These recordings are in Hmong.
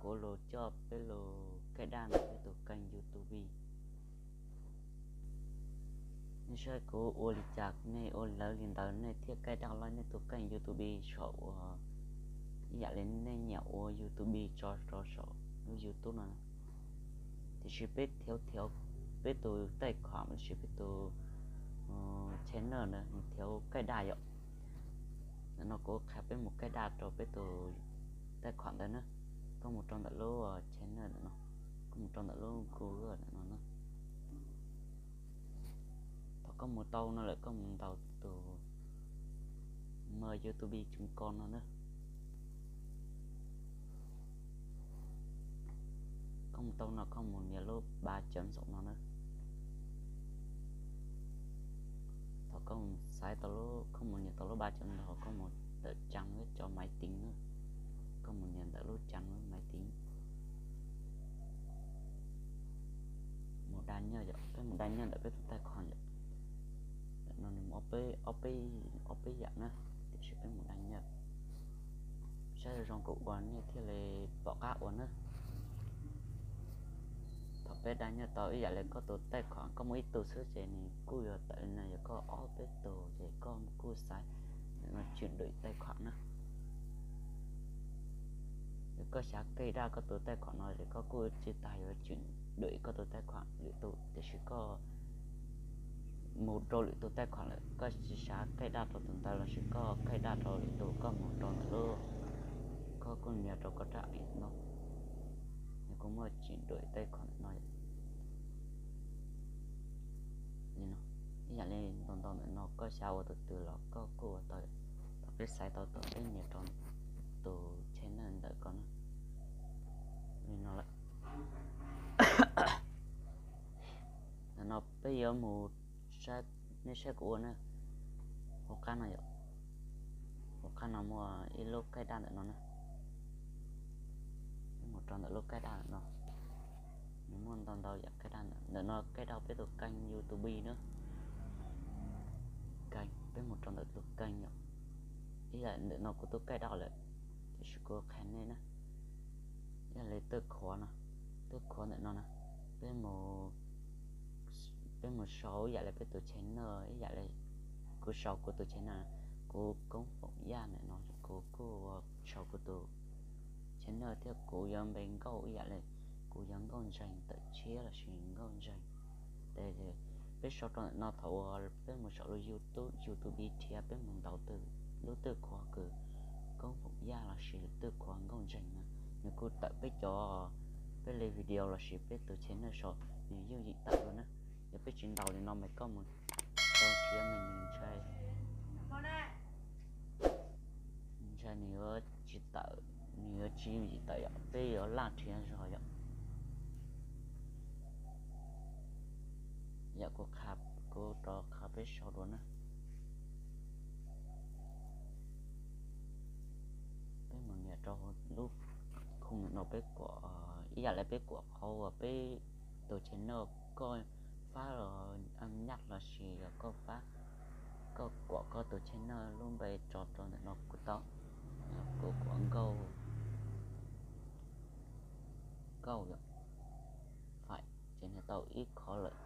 kuv los coj peb los kaij daj ntawm peb tus kêej YouTube. Nej saib kuv ua li cas nej ua lawv li ntawd nej thiaj kaij daj lawm nej tus kêej YouTube saum uas ib yam li nej nyiam ua YouTube tso rau saum lub YouTube no. Tiam sis peb thiav thiav peb tus taij khuam los sis peb tus channel ntawd nws thiav kaij daj yom. Ntawm no kuv qhia peb mus kaij daj rau peb tus taij khuam ntawd na. Koj mus rau ntawm lub channel ntawm no, koj mus rau ntawm lub Google ntawm no na. Thaum koj mus tau no lawm koj mus ntaus tus mờ YouTube chấm com no na. Koj mus tau no koj mus nias lub ba chấm ntxaum no na. Thaum koj mus xaiv tau lub, koj mus nias tau lub ba chấm no koj mus ntawm trang web cov máy tính na. Koj mus nias ntawm lub trang web máy tính. Mus đăng nhập yom, peb mus đăng nhập ntawm peb tus taij khuam yom. Ntawm no nws muaj ob peb, ob peb yam na, tiam sis peb mus đăng nhập saib zoo zoo kuv ua nej thiaj li pom qab ua na. Thaum peb đăng nhập tau ib yam li koj tus taij khuam koj muaj ib tug xwb ces nws kuj yuav tawm li no, yog koj ob peb tug ces koj kuj xaiv ntawm no chuyển đổi tài khoản na. Yog koj xav kaij daj koj tus taij khuam no ces koj kuj tsis tas yuav chuyển đổi koj tus taij khuam lwm tus, tiam sis koj mus rau lwm tus taij khuam lawm koj tsis xav kaij daj rau tus ntawd los sis koj kaij daj rau lwm tus koj mus rau ntawm lub, koj kuj nias rau koj rab no, nws kuj muaj chuyển đổi tài khoản no. Ib yam li ntau ntau ntawm no koj xav ua tus twg los koj kuj ua tau. Thaum peb xaiv tau tau peb nias rau tus channel ntawm ko na, li no lawm. Ntawm no peb yuav mus, nej saib kuv ua na, hauv qab no yom, hauv qab no muaj ib lub kaij daj ntawm no na. Peb mus rau ntawm lub kaij daj ntawm no, nws muaj ntau ntau yam kaij daj ntawm no, kaij daj peb tus kênh YouTube na. Kênh, peb mus rau ntawm tus kênh yom. Ib yam ntawm no kuv twb kaij daj lawm, tiam sis kuv qhia nej na. Ib yam li twj khuav no, twj khuav ntawm no na, peb mus, peb mus sau ib yam li peb tus channel, ib yam li kuv sau kuv tus channel, kuv Koob Foom Yaj ntawm no kuv kuj sau kuv tus channel thiab kuv yuav npe nkauj ib yam li kuv yog Nkauj Ntseeg Tawm Tshiab los sis Nkauj Ntseeg. Peb sau rau ntawm no thaum uas peb mus saum lub YouTube, YouTube nrhiav peb mus ntaus lub twj khuav kws Koob Foom Yaj los sis twj khuav Nkauj Ntseeg na, nws kuj tawm peb cov, peb li video los sis peb tus channel saud nws yooj yim tawm dua na. Yog peb tsis ntaus li no mas koj mus rau nrhiav mas nws ntshai, ntshai nws yuav tsis tawm, nws yuav tsis yooj yim tawm yom, peb yuav laj nrhiav zog yom. Yam kuv qha, kuv rov qha peb sau dua na. Peb mus nias rau lub khung no peb kuam, ib yam li peb kuam qhov uas peb tus channel, koj fab los nyaj los sis yog koj fab, koj kuam koj tus channel lub npe tso rau ntawm no kuj tau. Kuv kuam Nkauj, Nkauj yom, fais ces nias tau ib qho lawm.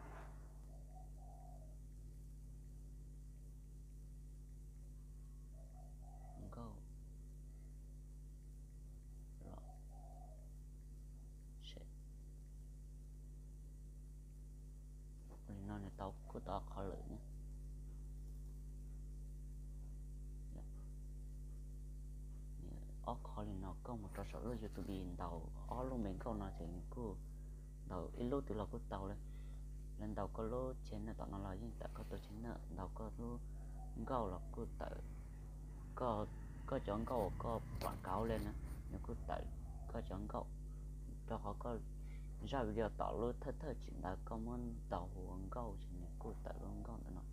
Nkauj los li no nws tau kuj tau ob qho lawm na. Ob qho li no koj mus rau saum lub YouTube ntaus ob lub npe nkauj no ces nws kuj ntaus ib lub twg los kuj tau li. Lawv ntaus koj lub channel tom no los yeej tawm koj tus channel, ntaus koj lub nkauj los kuj tawm koj cov nkauj uas koj quảng cáo li na, nws kuj tawm koj cov nkauj. Rau qhov koj zaj video tom lub thawj thawj tsim ntawd koj muab ntaus hu ua nkauj ces nws kuj tawm lub nkauj ntawm no.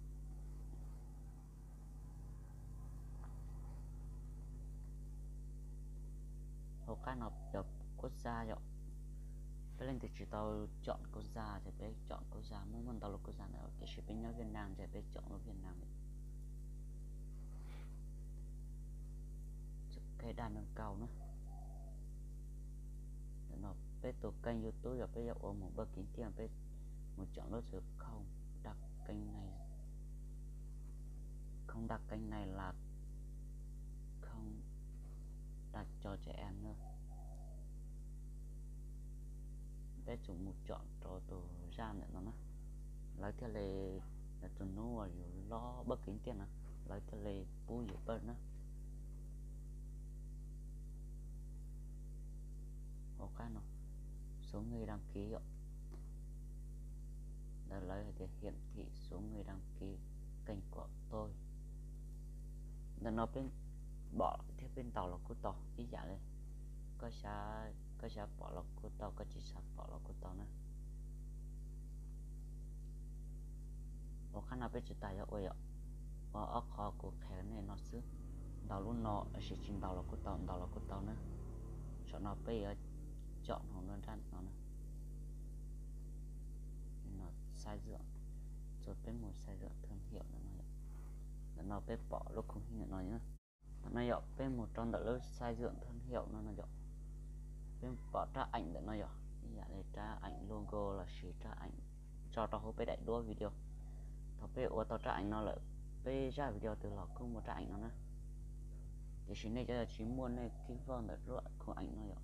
Hauv qab no yog quốc gia yom, peb leej twg tsis tau chọn quốc gia ces peb chọn quốc gia, muaj muaj ntau lub quốc gia ntawd tiam sis peb nyob Việt Nam ces peb chọn lub Việt Nam. Kaij daj nws kaus na. Peb tus kênh YouTube yog peb yuav ua mus pab kiv tiaj, peb mus chọn lub xwm không đăng kênh này, không đăng kênh này là không đặt cho trẻ em na. Peb tsum mus chọn rau tus zaj ntawm no na, lawv thiaj li, tus hnub uas yus lob pab kiv tiaj na, lawv thiaj li pub yus pab na. Hauv qab no số người đăng ký yom, ntawd lawv hais tias hiển thị số người đăng ký kênh của tôi. Ntawm no peb pom thiab peb ntaus los kuj tau ib yam li, koj xav pom los kuj tau, koj tsis xav pom los kuj tau na. Hauv qab no peb tsis tas yuav ua yom, ua ob qho kuv qhia nej no xwb. Ntaus lub no lossis tsis ntaus los kuj tau, ntaus los kuj tau na. Saum no peb yuav chọn hauv nrab no na, xais dưỡng, txug peb mus xais dưỡng thương hiệu ntawm no yom. Ntawm no peb pom lub khung hib ntawm no na. Ntawm no yom, peb mus rau ntawm lub xais dưỡng thương hiệu no no yom, peb pom rab eev ntawm no yom, ib yam li rab eev logo lossis rab eev tso rau hauv peb daim duab video. Thaum peb ua tau rab eev no lawm, peb zaj video twg los kuj muaj rab eev no na. Tiam sis nej cov yog tsis muaj nej kib vaj ntawm lub khung eev no yom.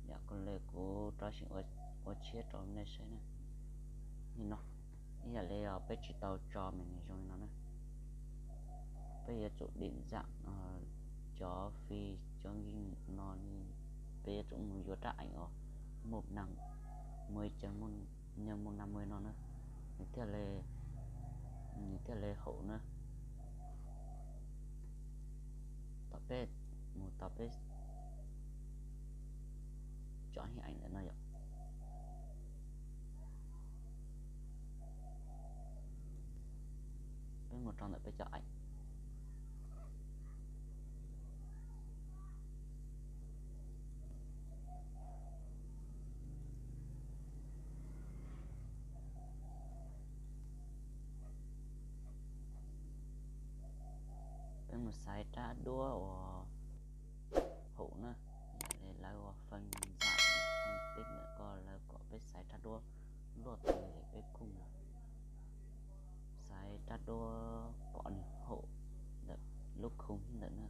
Yam kuv le kuv rov sim ua tshiab rau nej saib na. Li no, ib yam li peb tsis tau tso me nws zoo li no na. Peb yuav tsum định dạng cov phi cov yeej no, peb yuav tsum mus yuav rab eev os, một năm mười chấm năm mươi no na, nws thiaj li, nws thiaj li haum na. Thaum peb mus tau peb cov hình ảnh ntawm no yom. Peb mus rau ntawm peb cov eev. Peb mus xaiv rab duab uas haum na, yam li lawv ua fee ntxam, fee tib ntawm ko lawv kom peb xaiv rab duab luaj twg es peb kuj mus xaiv rab duab pom nws haum ntawm lub khung ntawm na.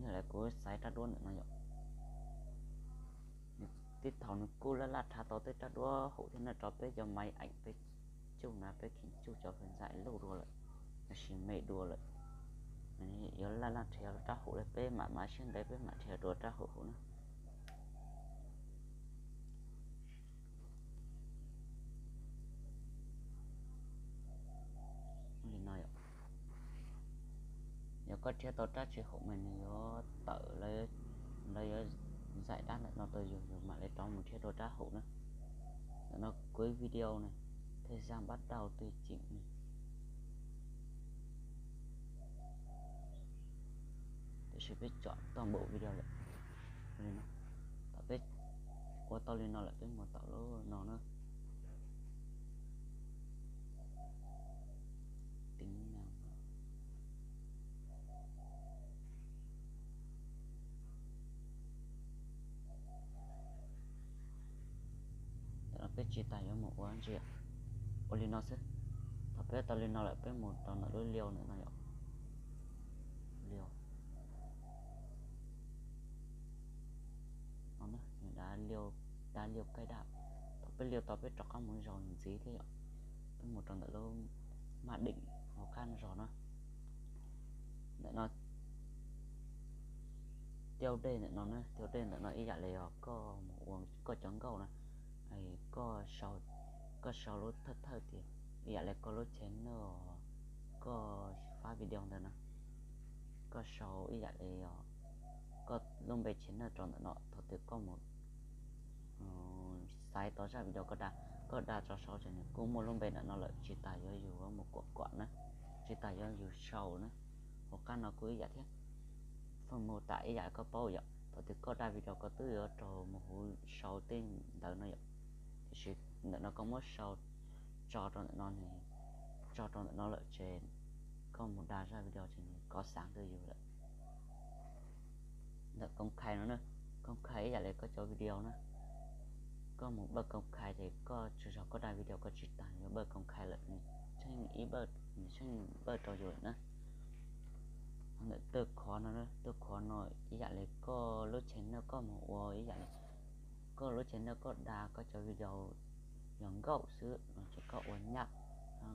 Yog li kuv xaiv rab duab ntawm no yom, tib thaum nws kuj laj laj rhav tau tej rab duab haum thiab no rau peb cov máy ảnh peb tsuj na, peb kheev tsuj cov fee ntxam luj dua lawm, los sis me dua lawm, yuav laj laj rhiav rab haum li, peb mam maj siab ntev peb mam rhiav dua rab haum haum na. Li no yom, yog koj rhiav tau rab tsis haum mas nws yuav tawm, lawv yuav ntxam dab ntawm no rau yus, yus mam li rov mus rhiav dua rab haum na. Ntawm no cuối video này, thời gian bắt đầu tùy chỉnh này. Tiam sis peb chọn toàn bộ video lawm. Li no, thaum peb ua tau li no lawm peb mus tom lub no na. Tính năng. Tam no peb tsis tas yuav mus ua ntsia, ua li no xwb. Thaum peb tau li no lawm peb mus rau ntawm lub liu ntawm no yom. Liu, liu, dab liu kaij dab. Thaum peb liu tau peb rov qab mus zaus ntxiv thiab yom. Peb mus rau ntawm lub maj deem hauv qab no zog na. Ntawm no, tiau dej ntawm no na, tiau dej ntawm no ib yam li os koj mus ua koj cov nkauj na, koj sau, koj sau lub thawj thawj tias ib yam li koj lub channel, koj fab video ntawd na, koj sau ib yam li os koj lub npe channel rau ntawm no, thaum twg koj mus xaiv tau zaj video koj da, koj da tso sau ces nws kuj muaj lub npe ntawm no lawm, tsis tas yuav yus mus kuam kuam na, tsis tas yuav yus sau na. Hauv qab no kuj ib yam thiab, faj mus tam ib yam koj paub yom. Thaum twg koj da video koj twb yuav raug mus huv sau tej ntawd no yom. Tiam sis ntawm no koj muab sau tso rau ntawm no, tso rau ntawm no lawm ces koj mus da zaj video ces nws kov xav rau yus lawm. Ntawm koob khai no na, koob khai ib yam li koj cov video na, koj mus npawj koob khai ces koj tsuas yog koj da video koj tsis tag yuav npawj koob khai lawm, nws tsheej ib, nws tsheej npawj rau yus lawm na. Ntawm twj khov no, twj khov no ib yam li koj lub channel koj mus ua ib yam li koj lub channel koj da koj cov video yog nkauj xwb no ces koj ua nyaj,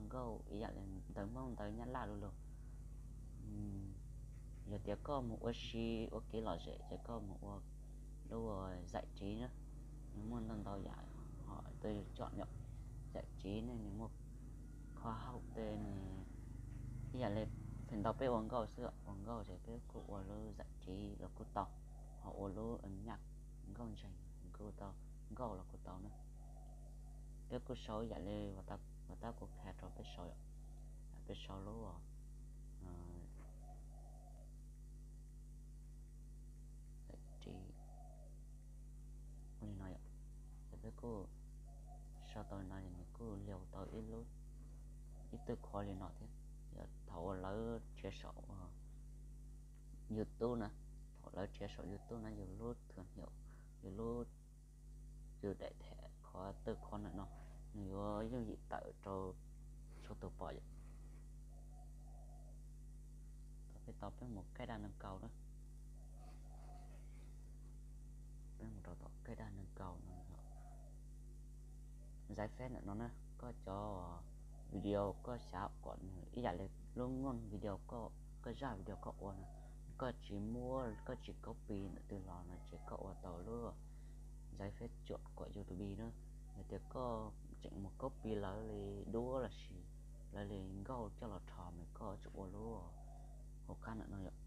nkauj ib yam li ntawv Hmoob ntawv Nyab Laj lug lug. Yog tias koj mus ua si ua kev lom zem ces koj mus ua lub ua zais tsiv na, nws muaj ntau ntau yam hom tuaj yus coj yom. Zais tsiv ne nws muaj khoa hauj tej ne, ib yam li feem ntau peb ua nkauj xwb, ua nkauj ces peb kuj ua lub zais tsiv los kuj tau, ho ua lub nyaj nkauj ntseeg kuj tau, nkauj los kuj tau na. Peb kuj sau ib yam li uas tab kuv qhia rau peb sau yom, peb sau lub zais tsiv ua li no yom. Ces peb kuj sau tau li no ces nws kuj liaus tau ib lub, ib twj khov li no thiab. Yog thaum uas lawv rhiav saum YouTube na, thaum lawv rhiav saum YouTube na yus lub thwm hiam, yus lub, yus daim tham khov twj khov ntawm no nws yuav yooj yim tawm rau txhua tus pom yom. Tau peb tau peb mus kaij daj neeg kaus na, peb mus rau tom kaij daj neeg kaus no. Zais feb ntawm no na, koj cov video koj xav kom nws ib yam li lub nyooj video, koj zaj video koj ua na, koj tsis muab, koj tsis copy ntawm twg los no ces koj ua tau lub zais feb cuam kom YouTube na. Yog tias koj tseem mus copy lawv li duab los sis lawv li nkauj coj los rho mas koj tsuas ua lub hauv qab ntawm no yom.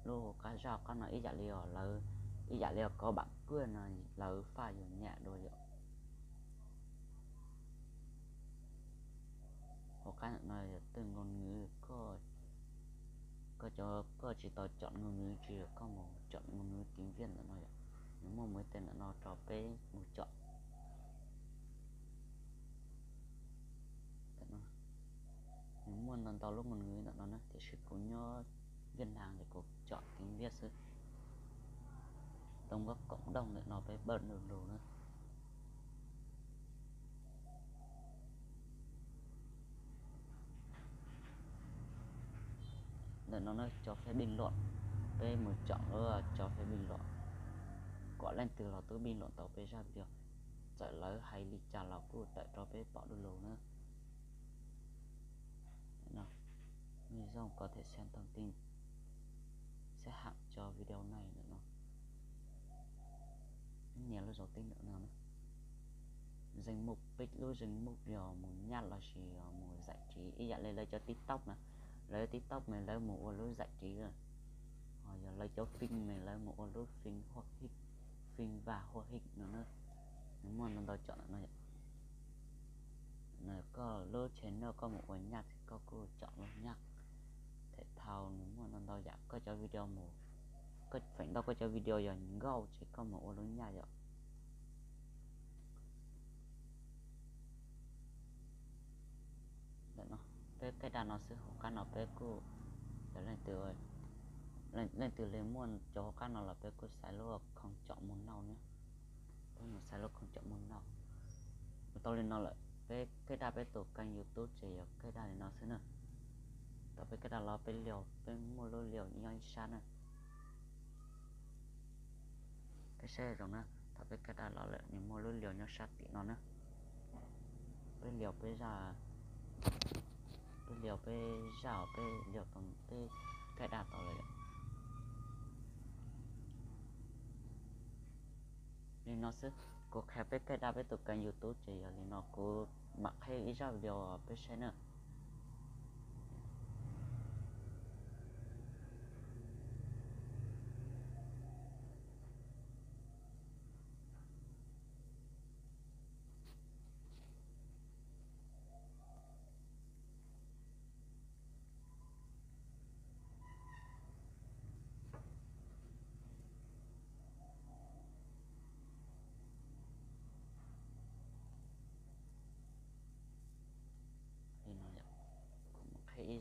Lub hauv qab, zaj hauv qab no ib yam li os lawv, ib yam li os kov bam kuaj no lawv faj yus nyaj dua yom. Hauv qab ntawm no yog tej ngôn ngữ, koj, koj tsis tau chọn ngôn ngữ tsis, yog koj mus chọn ngôn ngữ tiếng Việt ntawm no yom. Nws muaj mus ib teg ntawm no rau peb mus chọn. Nws muaj ntau ntau lub ngôn ngữ ntawm no na, tiam sis kuv nyob Việt Nam ces kuv chọn tiếng Việt xwb. Tau npab cộng đồng ntawm no peb npaj lug lug na. Ntawm no na cho phép bình luận, peb mus chọn lub cho phép bình luận, kom leej twg los twb bình luận tau peb zaj video, txawm lawv hais li cas los kuj tawm rau peb pom du lug na. Người dùng có thể xem thông tin xếp hạng cho video này ntawm no. Nias lub zaus tib ntawm no na. Danh mục, peb lub danh mục yog mus nyaj los sis yog mus zais tsiv ib yam li lawv cov TikTok na. Lawv TikTok mas lawv mus ua lub zais tsiv, ho yog lawv cov phim mas lawv mus ua lub phim huaj hik, phim và huaj hik no na. Nws muaj ntau ntau chọn ntawm no yom. Koj lub channel koj mus ua nyaj ces koj kuj chọn lub nyaj. Thể thao nws muaj ntau ntau yam, koj cov video mus, koj feem ntau koj cov video yog nkauj ces koj mus ua lub nyaj yom. Ntawm no peb kaij daj no xwb, hauv qab no peb kuj, yog leej twg, leej twg li muaj cov hauv qab no los peb kuj xaiv lub khoom com mus nau na. Peb mus xaiv lub khoom com mus nau. Mus tau li no lawm peb kaij daj peb tus kênh YouTube ces yog kaij daj li no xwb na. Thaum peb kaij daj los peb liaus, peb muaj lub liaus nyob ib sab na. Peb saib zoo na, thaum peb kaij daj los lawm nws muaj lub liaus nyob sab tim no na. Peb liaus peb zaj, peb liaus peb zaj os, peb liaus tau peb kaij daj tau lawm yom. Li no xwb, kuv qhia peb kaij daj peb tus kênh YouTube ces yog li no, kuv mam qhib ib zaj video peb saib na.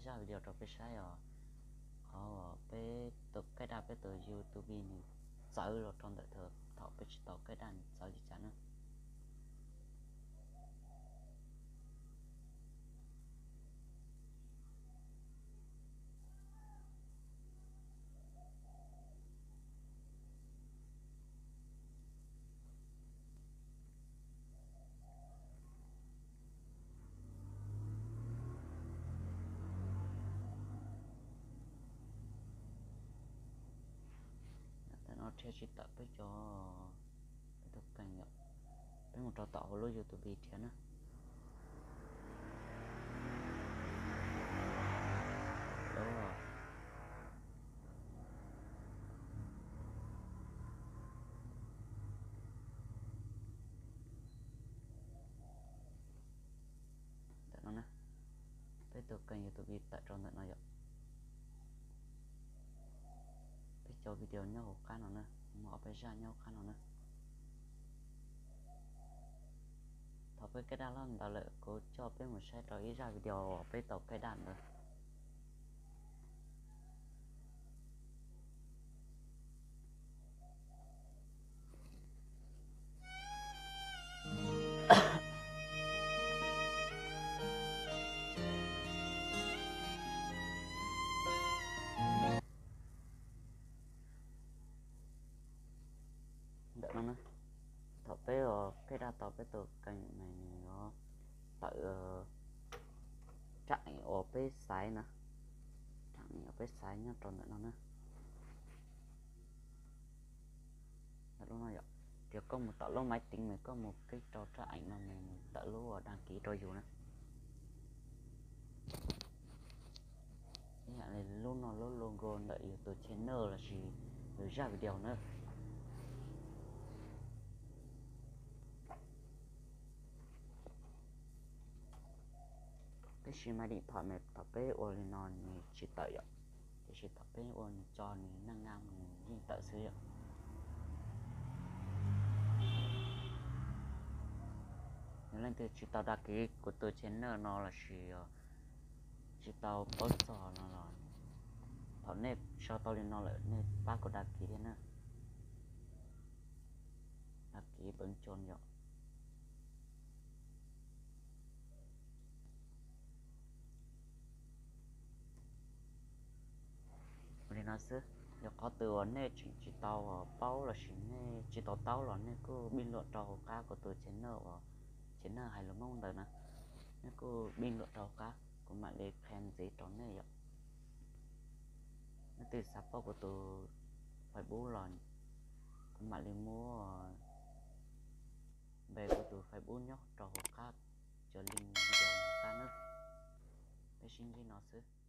zaj video rau peb saib os. Qhov peb tus kaij daj peb tus YouTube nws txawv los rau ntawm thaum peb tsis tau kaij daj nws txawv li cas na. Tam no rhiab tsis tawm peb cov, peb tus kees yom. Peb mus rau tom hauv lub YouTube rhiab na. Ntawm no na, peb tus kees YouTube tawm rau ntawm no yom. Peb cov video nyob hauv qab no na, muaj ob peb zaj nyob hauv qab no na. Thaum peb kaij daj loj ntawd lawm kuv coj peb mus saib rau ib zaj video uas peb tau kaij daj ntawd. Ntawm no na, thaum peb kaij daj tau peb tus kees mas nws yuav tawm rab eem uas peb xaiv na, rab eem uas peb xaiv nyob rau ntawm no na. Ntawm lub no yom, ces koj mus tom lub maiv tiv mas koj mus kij rau rab eem no mas nws tawm lub uas dag kiv rau yus na. Ib yam li lub no lub logo ntawm yus tus channel lossis yus zaj video na. Tab sis mas dim thom mas thaum peb ua li no nws tsis tawm yom, tiam sis thaum peb ua nws tso nws naj naj nws yeej tawm xwb yom. Yog leej twg tsis tau dag kiv kuv tus channel no lossis tsis tau paub txog no los thaum nej sau tau li no lawm nej pab kuv dag kiv thiab na. Dag kiv peev tso yom. Ua li no xwb, yog qhov twg uas nej tseem tsis tau paub lossis nej tsis tau taub los nej kuj pij luam rau hauv qab kuv tus channel uas channel hais lus Hmoob ntawd na, nej kuj pij luam rau hauv qab kuv mam li qhia ntxiv rau nej yom. Nej twg xav paub kuv tus Facebook los kuv mam li muab npe kuv tus Facebook nyob rau hauv qab cov link video hauv qab na. Peb sib ntsib no xwb.